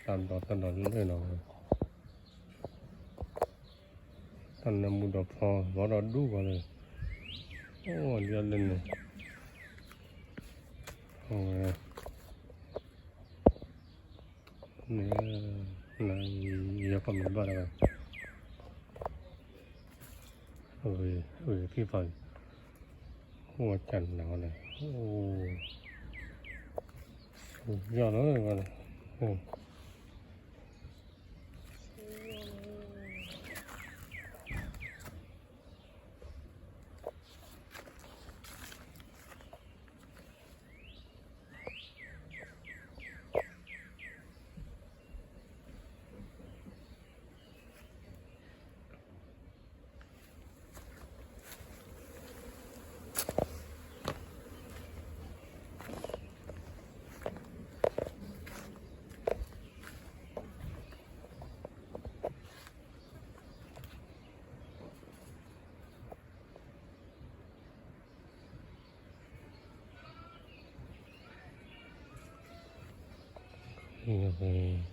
တၢ်ဒီးတၢ်ဒီးလၢနီၤ, တၢ်နၢမူဒီးဖီ ဘီဒီးဒူကီးလၢ, အိၣ်ဒ်အလၢန့ၣ်, အဝဲ န့ၣ်, နယဲၢ်ကီၢ်မ့ၢ်ဘၣ်တၢ်ဘၣ်, အဝဲ အဝဲသ့ၣ်ဖး, အိၣ်ဝဲကၢ်နၤဝဲန့ၣ်, အိၣ်, ယီၢ်လၢဝဲန့ၣ်, ဝဲ